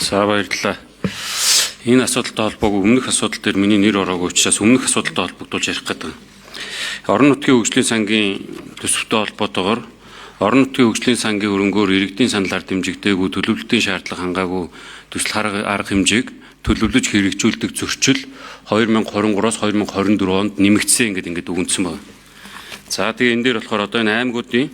За, баярлалаа. Энэ асуудалтай холбоогүй өмнөх асуудал дээр миний нэр ороогүй учраас өмнөх асуудалтай холбогдуулж ярих гэдэг. Орон нутгийн хөгжлийн сангийн төсөвтэй холбоотойгоор орон нутгийн хөгжлийн сангийн хөрөнгөөр иргэдийн саналаар дэмжигдээгүй, төлөвлөлтийн шаардлага хангаагүй төсөл арга хэмжээг төлөвлөж хэрэгжүүлдэг зөрчил 2023-аас 2024 онд нэмэгдсэн ингээд өгөнцсөн байна. За, тэгээ энэ дээр болохоор одоо энэ аймагуудын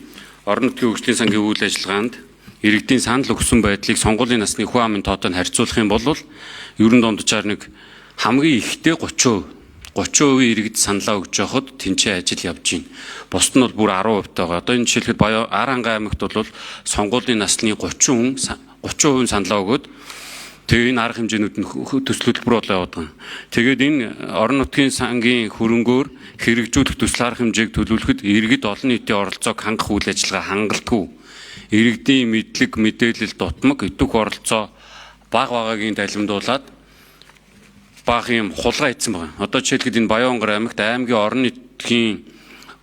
орон нутгийн хөгжлийн сангийн үйл ажиллагаанд иргэдийн санал өгсөн байдлыг сонгуулийн насны хүн амын тоотой нь харьцуулах юм бол ер нь дунджаар нэг хамгийн ихтэй 30% иргэд саналаа өгж байхад тэнцээ ажил явж байна. Бусд нь бол бүр 10% тайгаа. Одоо энэ жишээлхэд Баян Аранга аймагт бол сонгуулийн насны 30 хүн 30% саналаа өгөөд тэгээ энэ арга хэмжээнүүд нь төсөл хөтөлбөр болоо яваад байгаа. Тэгээд энэ орон нутгийн сангийн хөрөнгөөр хэрэгжүүлэх төсөл арга хэмжээг төлөвлөхөд иргэд олон нийтийн оролцоог хангах үйл ажиллагаа хангалтгүй. Иргэдийн мэдлэг, мэдээлэл, дутмаг, идэвх оролцоо баг багагийн талимдуулаад баг юм хулгай хийсэн байгаа. Одоо жишээлбэл энэ Баян-Онгор аймагт аймгийн орон нутгийн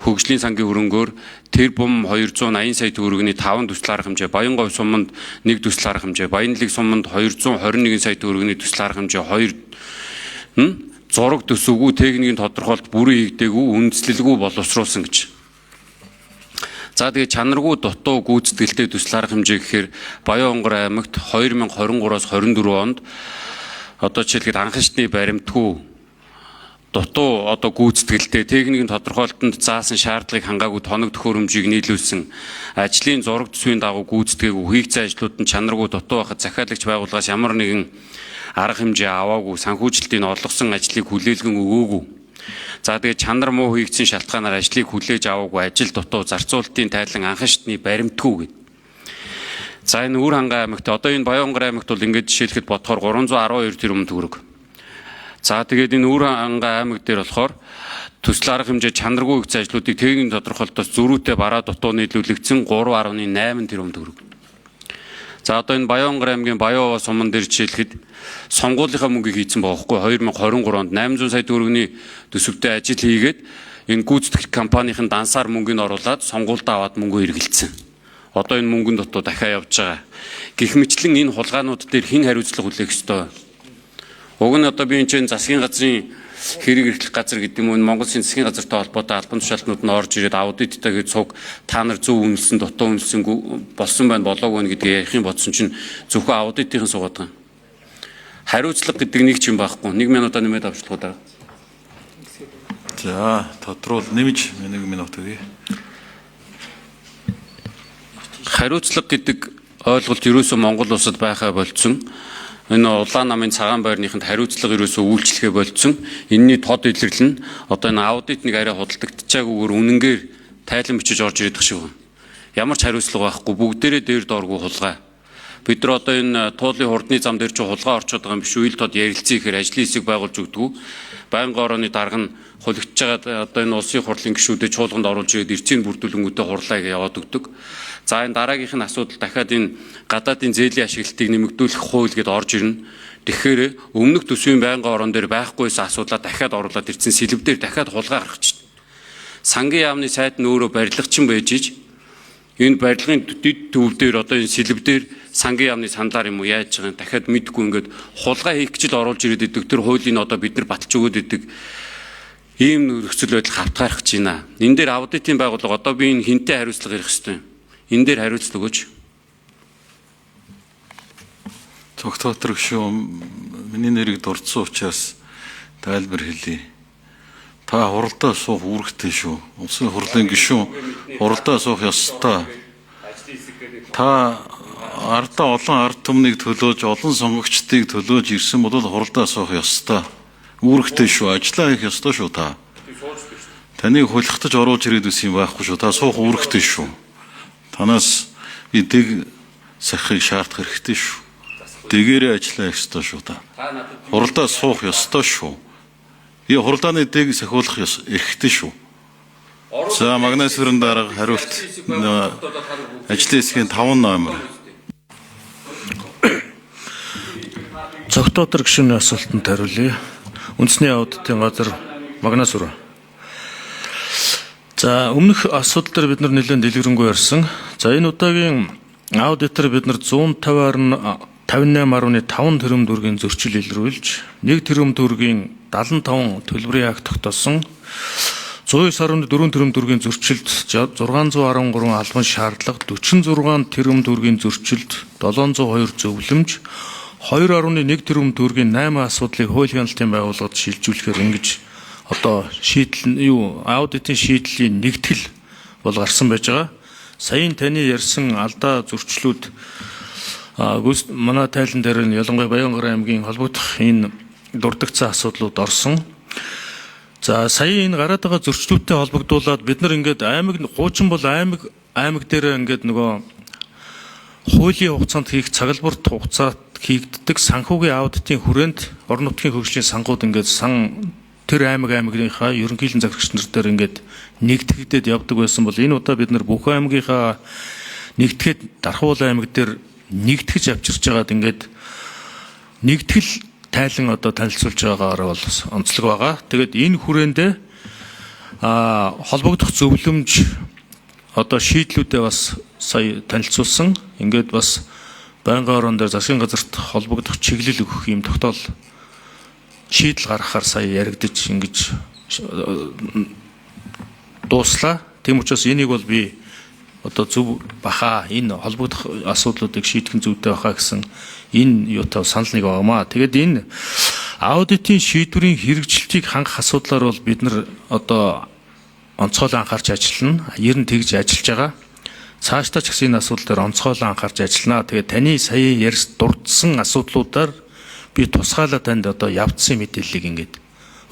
хөгжлийн сангийн хөрөнгөөр тэр бум 280 сая төгрөгийн 5 төсөл арга хэмжээ, Баян-Говь суманд 1 төсөл арга хэмжээ, Баян-Лиг суманд 221 сая төгрөгийн төсөл арга хэмжээ 2 зураг төсөвгүй, техникийн тодорхойлолт бүрэн хийгдээгүй, үндэслэлгүй боловсруулсан гэж. За, тэгээ чанаргүй, дутуу гүйцэтгэлтэй төсөл арга хэмжээ гэхээр Баян-Онгор аймагт 2023-аас 24 онд одоо жишээлбэл анхан шатны баримтгүй, дутуу одоо гүйцэтгэлтэй, техникийн тодорхойлолтод заасан шаардлагыг хангаагүй тоног төхөөрөмжийг нийлүүлсэн, ажлын зураг төсвийн дагуу гүйцэтгээгүй, хийгдсэн ажлууд нь чанаргүй, дутуу байхад захиалагч байгууллагаас ямар нэгэн арга хэмжээ аваагүй, санхүүжилтийг олгосон ажлыг хүлээлгэн өгөөгүй. За, тэгээ чанар муу хийгдсэн шалтгаанаар ажлыг хүлээж аваагүй, ажил дутуу, зарцуулалтын тайлан анхан шатны баримтгүй гэдэг. За, энэ Үр хангай аймагт, одоо энэ Баян-Онгор аймагт бол ингээд жишээлхэд бодохоор 312 тэрбум төгрөг. За, тэгээд энэ Үр хангай аймаг дээр болохоор төсөл арга хэмжээ чанаргүй их ажлуудыг техникийн тодорхойлолтоос зөрүүтэй бараа дутуу нийлүүлэгдсэн 3.8 тэрбум төгрөг. За, одоо энэ Баян-Онгор аймгийн Баян-Овоо суман дээр жишээлхэд сонгуулийнхаа мөнгийг хийцэн байгаа хгүй, 2023 онд 800 сая төгрөгийн төсөвтэй ажил хийгээд энэ гүйцэтгэх компанийн дансаар мөнгөний оруулаад сонгуульдаа аваад мөнгөө эргэлцсэн. Одоо энэ мөнгөн дутуу дахиад явж байгаа. Гэх мэтлэн энэ хулгайнууд дээр хэн хариуцлага хүлээх ёстой вэ? Уг нь одоо би энэ чинь засгийн газрын хэрэг эрхлэх газар гэдэг юм уу, энэ Монгол Улсын засгийн газартай холбоотой албан тушаалтнууд нь орж ирээд аудиттай гэж цуг та нар зөв үнэлсэн, дутуу үнэлсэн болсон байна, болоогүй байна гэдгийг ярих юм бодсон чинь зөвхөн аудитын суугаад байгаа. Хариуцлага гэдэг нэг ч юм байхгүй. 1 минутаа нэмээд авчлах уу дараа. За, тодруул нэмж 1 минут өгье. Хариуцлага гэдэг ойлголт ерөөсөө Монгол улсад байхаа болцсон. Энэ улаан намын цагаан байрныханд хариуцлага ерөөсөө үйлчлэхээ болцсон. Энэний тод илэрлэл нь одоо энэ аудит нэг арай худалдагдчихаагүйгээр үнэнгээр тайлан бичиж орж ирэх шиг байна. Ямар ч хариуцлага байхгүй, бүгдээрээ дээр дооргүй хулгай. Бид нар одоо энэ туулын хурдны зам дээр чи хулгай орчод байгаа юм биш үү? Ил тод ярилцъя гэхээр ажлын хэсэг байгуулж өгдөг. Байнгын орооны дарга нь хулигдж байгаа одоо энэ улсын хурлын гишүүдэд чуулганд оруулж ирээд эрчийн бүрдүүлэнгүүтээ хурлаа гэж яваад өгдөг. За, энэ дараагийнх нь асуудал дахиад энэ гадаадын зээлийн ашиглалтыг нэмэгдүүлэх хууль гэдээ орж ирнэ. Тэгэхээр өмнөх төсвийн байнгын ороон дээр байхгүйсэн асуудлаа дахиад оруулаад ирсэн, сэлэв дээр дахиад хулгай гаргах чинь. Сангийн яамны сайд нь өөрөө барилгачин байж иж энэ барилгын дэд төв дээр одоо энэ сэлэв дээр сангийн яамны саналаар юм уу яаж байгаа юм дахиад мэдгүй ингээд хулгай хийх гэж л оруулж ирээд идэг. Тэр хуулийг одоо бид нар баталж өгөөд идэг. Ийм нөхцөл байдал хавтгаарах гэж байна. Энэ дээр аудитын байгууллага одоо би энэ хинтээ хариуцлага ярих хэрэгтэй юм. Энэ дээр хариуцлага өгөөч. Тогтоотор гишүүн, миний нэрийг дурдсан учраас тайлбар хэлье. Та хуралдаа суух үүрэгтэй шүү. Улсын хурлын гишүүн хуралдаа суух ёстой. Та ардаа олон ард түмнийг төлөөж, олон сонгогчдыг төлөөж ирсэн бол хуралдаа суух ёстой. Үүрэгтэй шүү. Ажлаа хийх ёстой шүү та. Таныг хулигтаж оруулж ирээд үсэн юм байхгүй шүү. Та суух үүрэгтэй шүү. Танаас би дэг сахихыг шаардах хэрэгтэй шүү. Дэгээрээ ажиллаа хийх ёстой шүү та. Хуралдаа суух ёстой шүү. Би хуралдааны дэг сахиулах эрхтэй шүү. За, Магнас сүрэн дарга, хариулт ажлын хэсгийн 5 номер. Цогтоотор гишүүний асуултанд хариулъя. Үндэсний аудитын газар Магнас сүрэн. За, өмнөх асуудал дээр бид нар нэлээд дэлгэрэнгүй ярьсан. За, энэ удаагийн аудитор бид нар 150.6 58.5 тэрбум төгрөгийн зөрчил илрүүлж, 1 тэрбум төгрөгийн 75 төлбөрийн акт тогтоосон. 109.4 тэрбум төгрөгийн зөрчилд 613 албан шаардлага, 46 тэрбум төгрөгийн зөрчилд 702 зөвлөмж, 2.1 тэрбум төгрөгийн 8 асуудлыг хууль хяналтын байгууллагад шилжүүлэхээр ингэж одоо шийдэл юу аудитын шийдлийн нэгтгэл бол гарсан байж байгаа. Саяын таны ярьсан алдаа зөрчлүүд манай тайлан дээр нь ялангуяа Баянгар аймгийн холбогдох энэ дурдгдсан асуудлууд орсон. За сая энэ гараад байгаа зөрчлүүдтэй холбогдуулаад бид нар ингээд аймаг хуучин бол аймаг дээр ингээд нөгөө хуулийн хугацаанд хийх цаглбарт хугацаат хийгддэг санхүүгийн аудитын хүрээнд орон нутгийн хөгжлийн сангууд ингээд сан тэр аймагынхаа ерөнхийлөн захирагч нар дээр ингээд нэгтгэгдээд явдаг байсан бол энэ удаа бид нар бүх аймагынхаа нэгтгэхэд Дархуул аймаг дээр нэгтгэж авчирч байгаад ингээд нэгтгэл тайлан одоо танилцуулж байгаагаар бол онцлог байгаа. Тэгээд энэ хүрээндээ холбогдох зөвлөмж одоо шийдлүүдээ бас сая танилцуулсан. Ингээд бас байнгын орон дээр засгийн газарт холбогдох чиглэл өгөх юм тогтоол шийдэл гаргахаар сая яригдаж ингэж дууслаа. Тийм учраас энийг бол би одоо зөв баха энэ холбогдох асуудлуудыг шийдэх нь зүйтэй баха гэсэн энэ юутай санал нэг байгаамаа. Тэгээд энэ аудитын шийдвэрийн хэрэгжилтийг хангах асуудлаар бол бид нар одоо онцгойлон анхаарч ажиллана. Ер нь тэгж ажиллаж байгаа. Цаашдаа ч гэсэн энэ асуудал дээр онцгойлон анхаарч ажиллана. Тэгээд таны сая ярьс дурдсан асуудлуудаар би тусгаалаа танд одоо явцсан мэдээллийг ингээд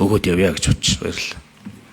өгөөд явъя гэж бодчих. Баярлалаа.